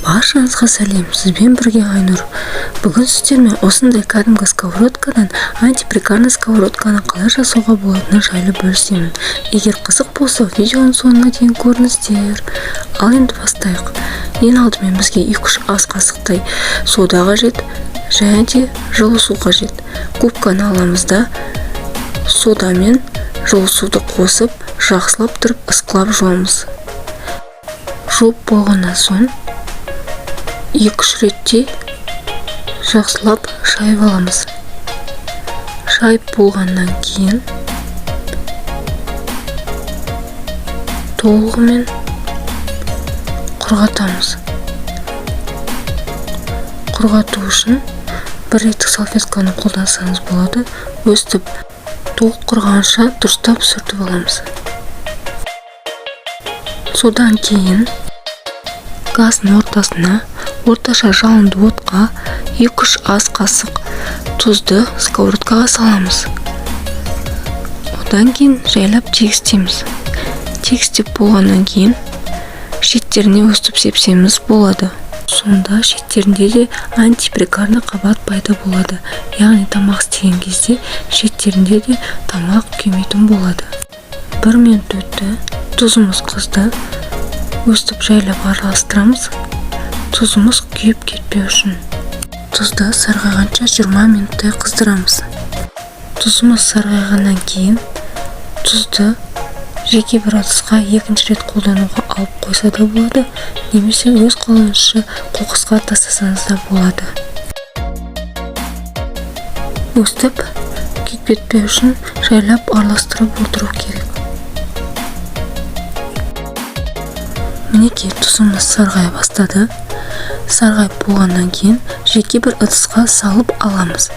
Баршаңызға сәлем, сізбен бірге Айнұр. Бүгін сіздермен осындай кәдімгі сковородкадан антипригарный сковородканы қалай жасауға болатыны жайлы бөлісемін. Егер қызық болса, видеоның соңына дейін көріңіздер. Ал енді бастайық. Ең алдымен бізге 2-3 ас қасықтай сода қажет, және де жылы су қажет. Губканы аламыз да, сода мен жылы суды қосып, жақсылап тұрып ысқылап жуамыз. Жуып болғаннан соң 2-3 ретте жақсылап шайып аламыз. Шайып болғаннан кейін толығымен құрғатамыз. Құрғату үшін бір реттік салфетканы қолдансаңыз болады. Өстіп толық құрғанша дұрыстап сүртіп аламыз. Содан кейін газдың ортасына орташа жалынды отқа 2-3 ас қасық тұзды сковородкаға саламыз. Одан кейін жайлап тегістейміз. Тегістеп болғаннан кейін шеттеріне өстіп сепсеміз болады. Сонда шеттерінде де антипригарный қабат пайда болады. Яғни тамақ істеген кезде шеттерінде де тамақ күймейтін болады. 1 минут өтті, тұзымыз қызды. Өстіп жайлап араластырамыз. Тұзымыз күйіп кетпеу үшін. Тұзды сарғайғанша 20 минуттай қыздырамыз. Тұзымыз сарғайғаннан кейін тұзды жеке бір ыдысқа екінші рет қолдануға алып қойса да болады, немесе өз қалауыңызша қоқысқа тастасаңыз да болады. Өстіп күйіп кетпеу үшін жайлап араластырып отыру керек. Мінекей тұзымыз сарғая бастады. Сарғайып болғаннан кейін жеке бір ыдысқа салып аламыз.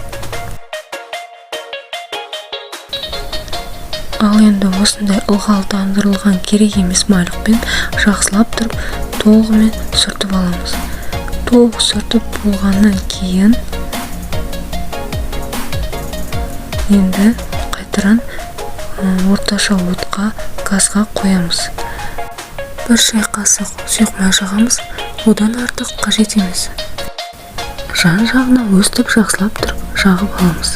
Ал енді осындай ылғалдандырылған керек емес майлықпен жақсылап тұрып толығымен сүртіп аламыз. Толық сүртіп болғаннан кейін енді қайтадан орташа отқа, газға қоямыз. 1 шай қасық сұйық май жағамыз, одан артық қажет емес. Жан жағына өстіп жақсылап тұрып жағып аламыз.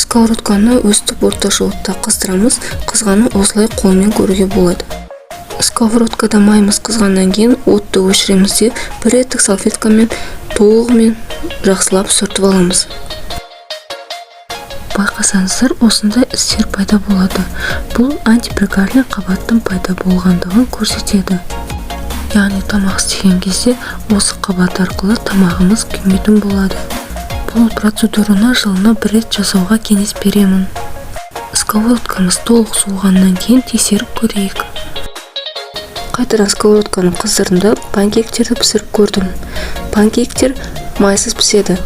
Сковородканы өстіп орташа отта қыздырамыз. Қызғанын осылай қолмен көруге болады. Сковородкада майымыз қызғаннан кейін отты өшіреміз де бір реттік салфеткамен толығымен жақсылап сүртіп аламыз. Байқасаңыздар, осындай іздер пайда болады. Бұл антипригарный қабаттың пайда болғандығын көрсетеді. Яғни тамақ істеген кезде осы қабат арқылы тамағымыз күймейтін болады. Бұл процедураны жылына бір рет жасауға кеңес беремін. Сковородкамыз толық суығаннан кейін тексеріп көрейік. Қайтадан сковородканы қыздырдым да панкейктерді пісіріп көрдім. Панкейктер майсыз піседі.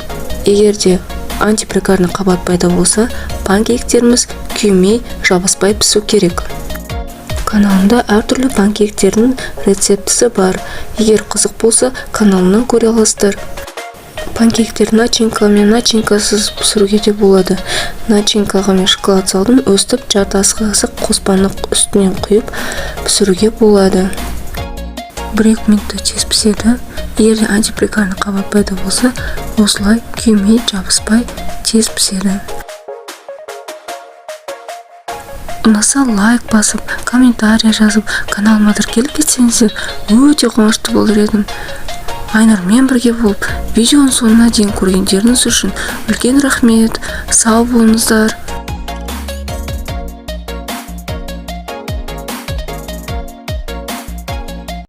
Егер де антипригарный қабат пайда болса, панкейктеріміз күймей, жабыспай пісу керек. Каналымда әртүрлі панкейктердің рецептісі бар. Егер қызық болса, каналымнан көре аласыздар. Панкейктерді начинкамен, начинкасыз пісіруге де болады. Начинкаға мен шоколад салдым, өстіп жарты ас қасық қоспаны үстінен құйып пісіруге болады. 1-2 минутта тез піседі. Егер де антипригарный қабат пайда болса, осылай күймей, жабыспай тез піседі. Ұнаса лайк басып, комментарий жазып, каналыма тіркеліп кетсеңіздер, өте қуанышты болар едім. Айнұрмен бірге болып, видеоның соңына дейін көргендеріңіз үшін үлкен рахмет. Сау болыңыздар.